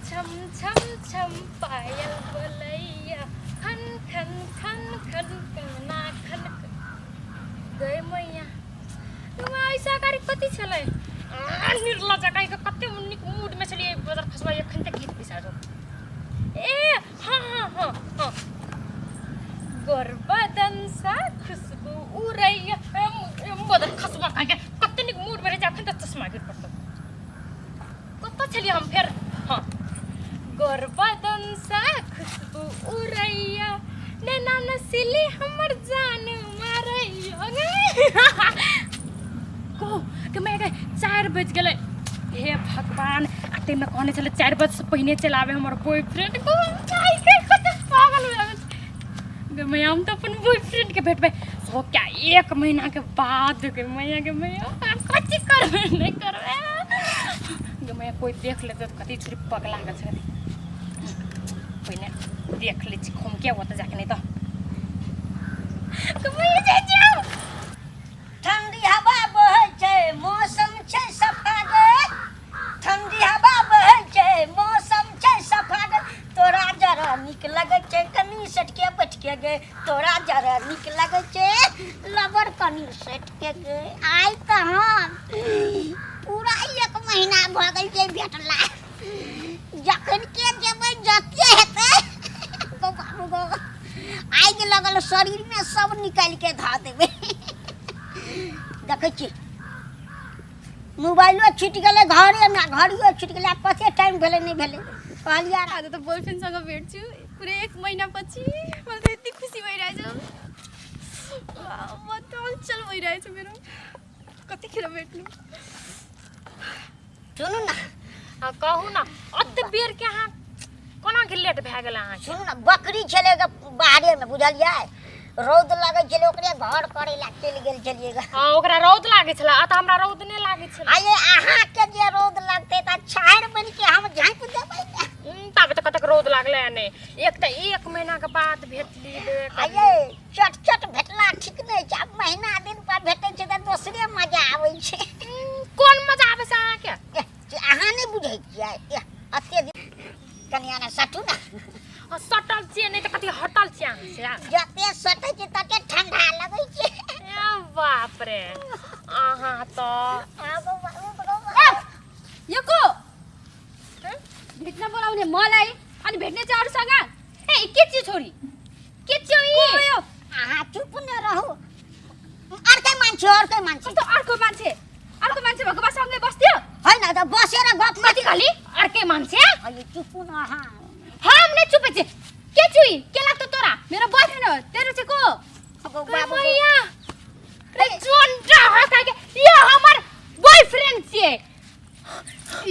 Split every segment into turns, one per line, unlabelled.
छम छम छम पायल बोलैया खन खन खन खन कंगना खन गए मैया तुम ऐसा करी कथी छलै आ, निर्लज्ज कहीं के कते नीक मूड में छलियै बदर खसवा एखन तक गीत बिसा ए हाँ हाँ हाँ हाँ गोरबदन सा खुशबू उड़ैया बदर खसवा कहीं के कते नीक मूड में रहे छै, अखन तक चश्मा गिर पड़तौ कतऽ छलियै हम फेर हाँ गोरबदन सा खुशबू उड़ैया नैना नसीली हमर जान मारैया कहू कि मैं 4 बज गेलै हे भगवान आ ताहिमे कहने छलै 4 बजेसँ पहिने चलि आबै हमर बॉयफ्रेंड पागल भए गेल गे मैया हम तऽ अपन बॉयफ्रेंडके भेटबै सो क्या एक महीनाके बाद गे मैया गे मैया कथी करबै नहि करबै गे मैया कोइ देख लेतै तऽ कथी छोरी पगला गेल छै पहिने देख लै छी घूमके ओतऽ जाके नहि तऽ गे मैया जाइ छियौ।
ठंडी हवा बहै छै मौसम छै सफा गे ठंडी हवा बहै छै मौसम छै सफा गे तोरा जरा नीक लगै छै कनी सटके बैठके गे तोरा जरा नीक लगै छै लबर कनी सटके गे आइ तऽ हम पूरा एक महीना भऽ गेल छै भेटला जखन के जेबै जते हेतै गो बाबू गो आगि लगल शरीरमे सब निकालि के धऽ देबै देखै छी मोबाइलो छुटि गेलै घरेमे घड़ियो छुटि गेलै आब कते टाइम भेलै नहि भेलै कहलियै
आज त बोयफ्रेन्डसँग भेट्छु पुरै एक महिनापछि मलाई त यति खुसी भइरहेछ म त अञ्चल भइरहेछ मेरो कतिखेर भेट्नु
सुनू ने
आ कहू ने अत बेर के अहाँ कोना के लेट भए गेल अहाँके
सुनू ने बकरी छलै ग बाहरेमे बुझलियै रौद लगै छलै ओकरे घर करै लए चलि गेल छलियै ग
हँ ओकरा रौद लागै छलै आ तऽ हमरा रौद नहि लागै छलै
आये अहाँके जे रौद लगतै तऽ छाहरि बनि के हम झाँपि देबै ने
ताबे तऽ कतेक रौद लागलै आ नहि एक तऽ एक महीनाके बाद भेटली बे
आये चट चट भेटला ठीक नहि छै आब महीना दिन पर भेटै छै तऽ दोसरे मजा आबै छै
कोन मजा आबै छै अहाँके
एह, जे अहाँ नहि बुझै छियै एह, अते दिन कनिया ने सटू ने
आ सटल छियै नहि तऽ कथी हटल छियै अहाँ से
जते सटै छै तते ठंडा लगै छै
ए बाप रे अहाँ तऽ
आबो बाबू बाबू
यो को भेट्न बोलाउने मलाई अनि भेट्ने चाहिँ अरूसँग
ए के छियै छोरी के छियौ ई
को यो
अहाँ चुप न रहू अर्कै मान्छे अर्कै मान्छे
कस्तो अर्को मान्छे अर्को मान्छे भएको भए सँगै बस्थ्यो
होइन त बसेर गफ
कथी कहली अर्कै मान्छे
अयो चुप न अहाँ
हम नै चुपै छी के छियौ ई के लाग्थौ तोरा
मेरो बोयफ्रेन्ड हो तेरो चाहिँ को
अब
रे
बाबु
मैया रे जोन्डा हो काहे यो हमर बॉयफ्रेंड छियै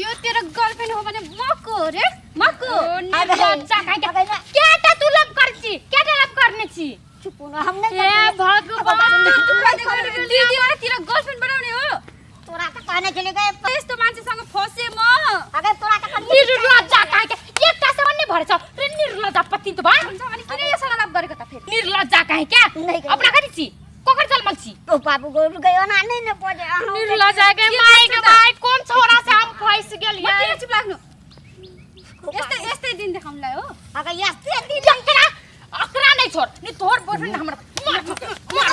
यो तेरो गर्लफ्रेन्ड हो भने म को हो रे म को
ओ निर्लज्जा काहे के केटा तू लव कर छी केटा लव करने छी
चुप न हम नै
हे भगवान
दिदी एउटा तेरो गर्लफ्रेन्ड बनाउने हो
तोरा त कहने छले गए
यस्तो मान्छेसँग फसेँ म
अगर तोरा त कहने
निर्लज्जा काहे के एकटा सामान नै भरेछ रे निर्लज्जा पति त बा
हुन्छ भने किन योसँग लभ गरेको त फेरि
निर्लज्जा काहे के
नै गए।
अपना कथी छी ककर जन्मल छी
ओ बाबू गो गयो ना नै न बजे अहाँ
निर्लज्जा के
के
माय के
गर्छ त?
माय कोन छोरा से हम फंस गेलियै
म किन चुप लाग्नु यस्तै यस्तै दिन देखाउनुलाई हो
अगर यस्तै दिन
एकरा अकरा नै छोड़ नि तोहर बॉयफ्रेंड हमर मार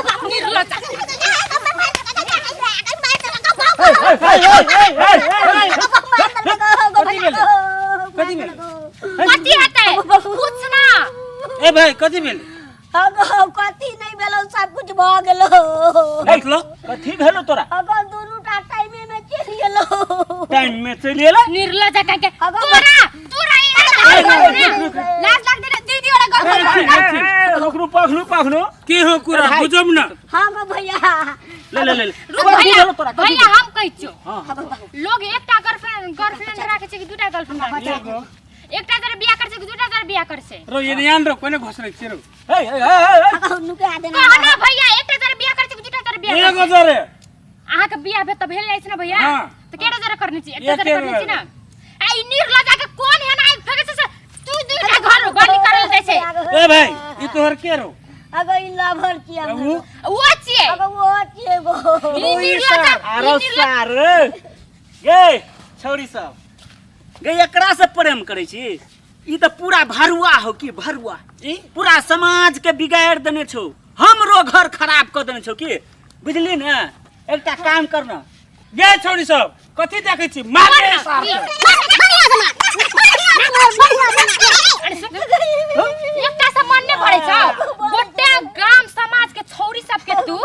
मार निर्लज्जा
कथी भेलै?
कथी हेतै पूछ ना
ए भाइ कथी भेलै
कथी नहि भेलौ सब कुछ भऽ गेलौ
मतलब कथी भेलो तोरा
अगर दुनू टा टाइमे में चलि गेलौ
टाइम में चलि एलै
निर्लज्जा काहे के
अगर-
तोरा तोरा
रुक,
लाज लाग्दैन दिदी एउटा गर्लफ्रेन्ड
रुक रुक पखनु पखनु
के हो कुरा
भाइ।
बुझौँ न
हाँ गो भैया
ले ले ले ले।
रुक
कथी
भैया
भेलो तोरा कथी
भैया हम कहै छियौ
हाँ
लोग एकटा गर्लफ्रेंड गर्लफ्रेंड राखै छै कि दूटा गर्लफ्रेंड राखै छै
एगो
एकटा जरे बियाह करै छै कि दूटा जरे बियाह करै छै
रो ये ध्यान रो कोने घोसरे छिरो
हे हे हे हे
अगर नुका देना
कह ना भैया एकटा जरे बियाह करै छै कि दूटा जरे बियाह करै
एगो
छै
जरे
अहाँके बियाह भेल तऽ भेल जाइ छै ने भैया
हाँ।
तऽ केटा जरे करने छी एकटा
एके
जरे करने छी
बेर।
ने आ ई निर्लज्जा के कोन एहन आगि फेकै छै से तू दूटा घर गाली करल जाइ छै
ए भाई ई तोहर के रो
अगर ई लभर छियै
उ
ओ छियै
अगर वो छियै गो
ई निर्लज्जा
आरो
ई निर्लज्जा
सार ये छौरी सब गे एकरा से प्रेम करै छी? ई तऽ पूरा भरुआ हो कि भरुआ,
ई
पूरा समाज के बिगाड़ देने छौ, हमरो घर खराब कऽ देने छौ की, बुझली ने? एकटा काम कर न।
गे छौड़ी सब कथी देखै छी? मार रे सार के।
अरे सुन, एकटा से मन नहीं भरे छौ, गोटे गाम समाज के छौरी सब के तू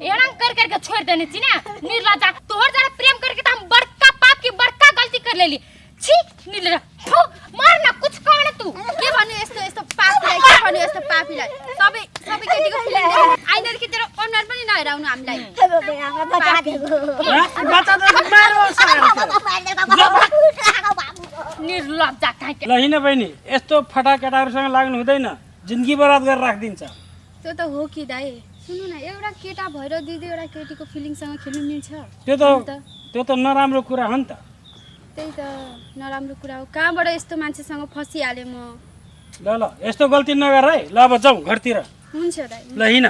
एना कर कर के छोड़ देने छी ना। निर्लज्जा, तोहर जरा प्रेम करके त हम बड़का पाप की बड़का गलती कर लेली। छी निर्लज्जा, फू, मार ना कुछ कह ना तू।
के भन्नु यस्तो यस्तो पापीलाई, के भन्नु यस्तो पापीलाई? सबै सबै केटीको फिलिङ आइनादेखि तेरो अनुहार पनि नहेराउनु हामीलाई।
बचा देऊ।
बचा दे, मारो सार के।
निर्लज्जा काहे के।
ल हिँड बहिनी, यस्तो फटा केटाहरूसँग लाग्नु हुँदैन, जिन्दगी बर्बाद गरेर राखिदिन्छ।
त्यो त हो कि दाइ, सुन्नु न, एउटा केटा भएर दुई दुईवटा केटीको फिलिङसँग खेल्नु मिल्छ?
त्यो त
अन्त?
त्यो त नराम्रो कुरा हो नि त।
त्यही त नराम्रो कुरा हो, कहाँबाट यस्तो मान्छेसँग फसिहालेँ म।
ल ल, यस्तो गल्ती नगर है। ल अब जाउँ घरतिर।
हुन्छ दाइ।
ल हिँड।